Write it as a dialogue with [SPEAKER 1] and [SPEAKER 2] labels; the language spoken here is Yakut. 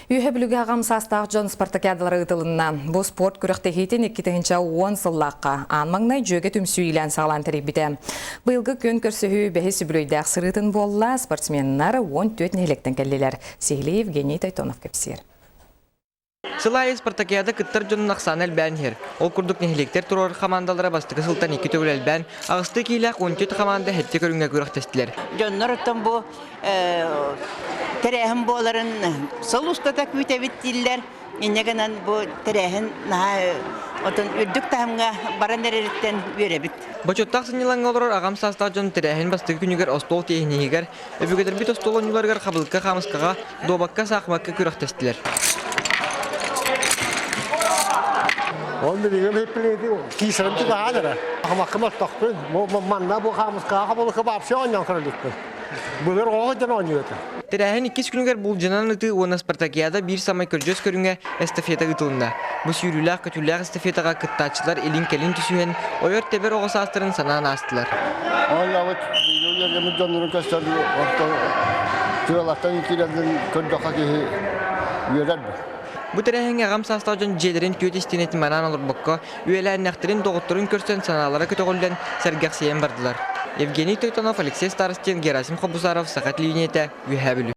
[SPEAKER 1] Үөһэ Бүлүүгэ аҕам саастаах дьон спартакиадалара ыытылынна. Бу спорт күрэхтэһиитин 2010 сыллаахха аан маҥнай Дьүөгэ түмсүү иилээн-саҕалаан тэрийбитэ. Быйылгы күөн көрсүһүү бэһис үбүлүөйдээх сырыытын буолла, спортсменнар 14 нэһилиэктэн кэллилэр. Сиһилии Евгений Тойтонов кэпсиир.
[SPEAKER 2] Сыл аайы спартакиада кыттар дьонун ахсаана элбээн иһэр. Ол курдук нэһилиэктэр туруорар хамаандалара бастакы сылтан икки төгүл элбээн, аҕыстыы киилээх 14 хамаанда сэттэ көрүҥҥэ күрэхтэстилэр.
[SPEAKER 3] Дьоннор оттон бу тэрээһин буоларын сыл устата күүтэбит дииллэр. Инньэ гынан бу тэрээһин наһаа отон үрдүк таһымҥа баран эрэриттэн үөрэбит.
[SPEAKER 2] Бочуоттаах сынньалаҥҥа олорор аҕам саастаах дьон тэрээһин бастакы күнүгэр остуол тиэхиньигэр, өбүгэлэрбит остуол оонньууларыгар хабылыкка хаамыскаҕа, дуобакка, саахымакка күрэхтэстилэр.
[SPEAKER 4] Ол билигин эппилети киисэрим тутаһан эрэ. Хамаккым оттохпун. Манна бу хаамыскаҕа хабылыкка вообще оонньоон көрөлүкпүн. Былыр оҕо дьон оонньуур этэ.
[SPEAKER 2] Тэрээһин иккис күнүгэр булдьанан ытыы уонна спартакиада биир самай көрдьүөс көрүҥэ эстафета ыытылынна. Бу сүүрүүлээх-көтүүлээх эстафетаҕа кыттааччылар илин-кэлин түсүһэн, ойор-тэбэр оҕо саастарын санаан аастылар.
[SPEAKER 5] Оонньообут үөрэммит дьоннорун көстөр тыалаттан киирэллэрин көрдөххө киһи үөрэр.
[SPEAKER 2] Бу тэрээһиҥҥэ аҕам саастаах дьон дьиэлэрин түөрт истиэнэтин манаан олорбокко, үөлээннэхтэрин, доҕотторун көрсөн санаалара көтөҕүллэн, сэргэхсийэн бардылар. Евгений Тойтонов, Алексей Старостин, Герасим Хобусаров, Саха телевидениетэ, Үөһээ Бүлүү.